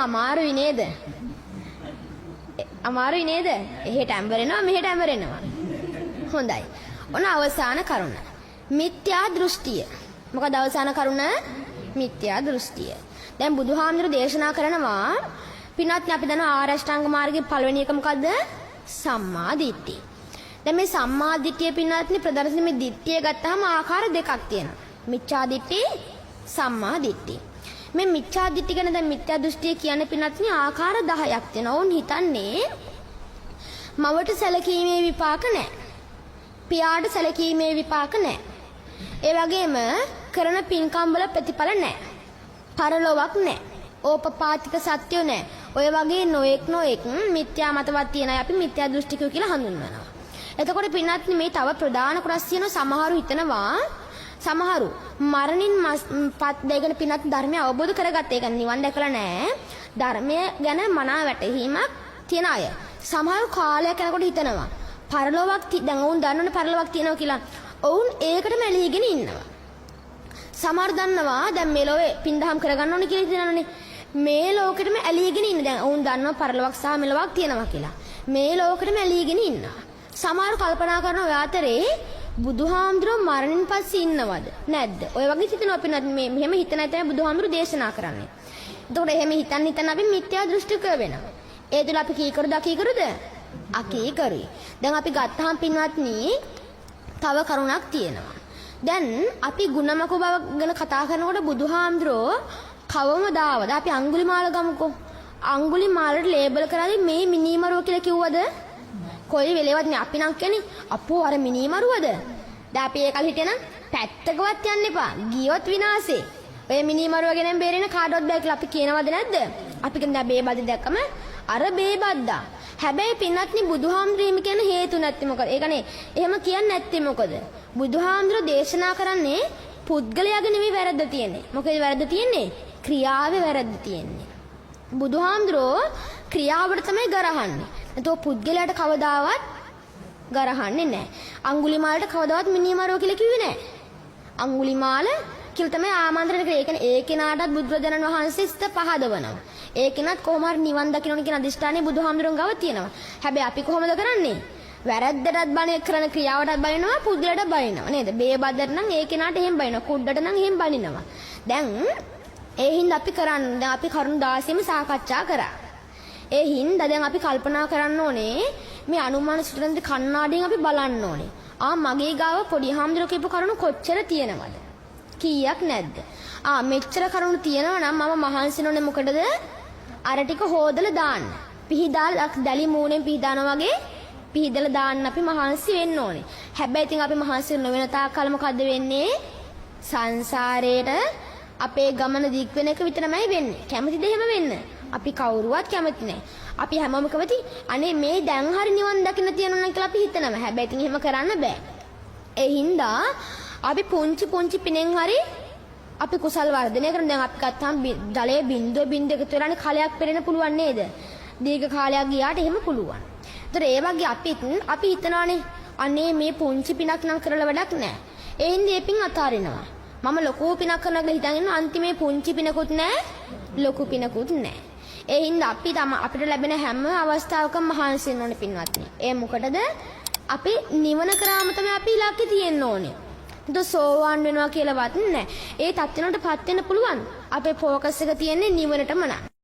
අමාරුයි නේද? අමාරුයි නේද? එහෙට ඇඹරෙනවා මෙහෙට ඇඹරෙනවා. හොඳයි. ඔන්න අවසාන කරුණ. මිත්‍යා දෘෂ්ටිය. මොකද අවසාන කරුණ? මිත්‍යා දෘෂ්ටිය. දැන් බුදුහාමුදුරු දේශනා කරනවා පින්වත්නි, අපි දන්නවා ආර්ය අෂ්ටාංග මාර්ගයේ පළවෙනි එක මොකද්ද? සම්මා දිට්ඨිය. දැන් මේ සම්මා දිට්ඨිය පින්වත්නි, ප්‍රදර්ශන මේ දිට්ඨිය ගත්තාම ආකාර දෙකක් තියෙනවා. මිච්ඡා දිට්ඨි, සම්මා දිට්ඨි. මේ මිච්ඡා දිට්ඨි ගැන දැන් මිත්‍යා දෘෂ්ටිය කියන්නේ පින්වත්නි ආකාර 10ක් තියෙනවා. ඔවුන් හිතන්නේ මවට සැලකීමේ විපාක නැහැ. පියාට සැලකීමේ විපාක නැහැ. ඒ වගේම කරන පින්කම් වල ප්‍රතිඵල නැහැ. පරලොවක් නැහැ. ඕපපාතික සත්‍යෝ නැහැ. ඔය වගේ නොඑක් නොඑක් මිත්‍යා මතවත් තියෙන අය අපි මිත්‍යා දෘෂ්ටිකයෝ කියලා හඳුන්වනවා. එතකොට පින්වත්නි, මේ තව ප්‍රධාන කොටස් තියෙනවා. සමහරු හිතනවා, සමහරු මරණින් පත් දෙගෙන පින්වත් ධර්මය අවබෝධ කරගත්ත. ඒ කියන්නේ නිවන් දැකලා නෑ. ධර්මය ගැන මනා වැටහීමක් තියෙන අය. සමහරු කාලයක් යනකොට හිතනවා පරලොවක්, දැන් ඔවුන් දන්නවනේ පරලොවක් තියෙනවා කියලා. ඔවුන් ඒකටම ඇලීගෙන ඉන්නවා. සමහරු දන්නවා දැන් මේ ලෝකේ පින්දහම් කරගන්න ඕනේ කියලා හිතනවනේ. මේ ලෝකෙටම ඇලීගෙන ඉන්න. දැන් ඔවුන් දන්නවා පරලොවක් සහ මෙලොවක් තියෙනවා කියලා. මේ ලෝකෙටම ඇලීගෙන ඉන්නවා. සමහරු කල්පනා කරන ඔය අතරේ බුදුහාමුදුරුවෝ මරණින් පස්සේ ඉන්නවද නැද්ද? ඔය වගේ හිතනවා පින්වත්. මේ මෙහෙම හිතන අය තමයි බුදුහාමුදුරුවෝ දේශනා කරන්නේ. එතකොට එහෙම හිතන් හිතන් අපි මිත්‍යා දෘෂ්ටික වෙනවා. ඒ තුළ අපි කීකරුද අකීකරුද? අකීකරුයි. දැන් අපි ගත්තාම පින්වත්නි, තව කරුණක් තියෙනවා. දැන් අපි ගුණමකු බව ගැන කතා කරනකොට බුදුහාමුදුරුවෝ කවමදාවද, අපි අඟුලිමාල ගමුකෝ. අඟුලිමාලට ලේබල් කරලා මේ මිනීමරුව කියලා කිව්වද? කොයි වෙලේවත් මේ අපි නම් කියන්නේ අපෝ අර මිනීමරුවද? දැන් අපි ඒ කාලේ හිටියනම් පැත්තකවත් යන්න එපා. ගියොත් විනාශේ. ඔය මිනීමරුව ගැන බේරෙන්න කාටවත් බෑ කියලා අපි කියනවද නැද්ද? අපි කියන දැන් බේබද්ද දැක්කම අර බේබද්දා. හැබැයි පින්වත්නි, බුදුහාමුදුරුවෝ එහෙම කියන හේතු නැත්තේ මොකද? ඒ කියන්නේ එහෙම කියන්නේ නැත්තේ මොකද? බුදුහාමුදුරුවෝ දේශනා කරන්නේ පුද්ගලයාගේ නෙවෙයි වැරද්ද තියෙන්නේ. මොකද වැරද්ද තියෙන්නේ? ක්‍රියාවේ වැරද්ද තියෙන්නේ. බුදුහාමුදුරුවෝ ක්‍රියාවට තමයි ගරහන්නේ. නැතෝ පුද්ගලයාට කවදාවත් ගරහන්නේ නැහැ. අඟුලිමාලට කවදාවත් මිනීමරුව කියලා කිව්වේ නැහැ. අඟුලිමාල කියලා තමයි ආමන්ත්‍රණය කරේ. ඒ කියන්නේ ඒ කෙනාටත් බුදුරජාණන් වහන්සේ සිත පහදවනවා. ඒ කෙනත් කොහොම හරි නිවන් දකින්න ඕන කියන අදිෂ්ඨානය බුදුහාමුදුරුවෝ ගාව තියෙනවා. හැබැයි අපි කොහොමද කරන්නේ? වැරද්දටත් බණ කරන ක්‍රියාවටත් බනිනවා, පුද්ගලයාට බනිනවා නේද? බේබද්දට නම් ඒ කෙනාට එහෙම බනිනවා. කුඩ්ඩට නම් එහෙම බනිනවා. දැන් ඒ හින්දා අපි කරන්නේ, දැන් අපි කරුණු 16ම සාකච්ඡා කරා. ඒ හින්දා දැන් අපි කල්පනා කරන්න ඕනේ, මේ අනුමාන සූත්‍රෙන් කණ්ණාඩියෙන් අපි බලන්න ඕනේ. ආ, මගේ ගාව පොඩි හාමුදුරුවෝ කියපු කරුණු කොච්චර තියෙනවද? කීයක් නැද්ද? ආ, මෙච්චර කරුණු තියෙනවා නම් මම මහන්සි වෙන්නේ මොකටද? අර ටික හොදලා දාන්න. පිහිදාලා දැලි මූණෙන් පිහිදානවා වගේ පිහිදලා දාන්න අපි මහන්සි වෙන්න ඕනේ. හැබැයි ඉතින් අපි මහන්සි නොවන තාක් කල මොකද්ද වෙන්නේ? සංසාරේට අපේ ගමන දික් වෙන එක විතරමයි වෙන්නේ. කැමතිද එහෙම වෙන්න? අපි කවුරුවත් කැමති නෑ. අපි හැමෝම කැමති අනේ මේ දැන් හරි නිවන් දකින්න තියෙනවා නම් කියලා අපි හිතනවා. හැබැයි ඉතින් එහෙම කරන්න බෑ. ඒ හින්දා අපි පුංචි පුංචි පිනෙන් හරි අපි කුසල් වර්ධනය කරන. දැන් අපි ගත්තාම ජලයේ බිඳුව බිඳුව එකතු වෙලානේ කලයක් පෙරෙන්න පුළුවන් නේද? දීර්ඝ කාලයක් ගියාට එහෙම පුළුවන්. ඒතර ඒ වගේ අපිත් අපි හිතනවානේ අනේ මේ පුංචි පිනක් නම් කරලා වැඩක් නෑ. ඒ හින්දා ඒ පින් අතාරිනවා. මම ලොකු පිනක් කරනවා කියලා හිතන් ඉන්නවා, අන්තිමේ පුංචි පිනකුත් නෑ, ලොකු පිනකුත් නෑ. ඒ හින්දා අපි තම අපිට ලැබෙන හැම අවස්ථාවකම මහන්සි වෙන්න ඕනේ පින්වත්නි. ඒ මොකටද? අපි නිවන කරාම තමයි අපි ඉලක්කය තියෙන්න ඕනේ. එතකොට සෝවාන් වෙනවා කියලාවත් නෑ. ඒ තත්ත්වයකට පත් වෙන්න පුළුවන්. අපේ ෆෝකස් එක තියෙන්නේ නිවනටම නම්.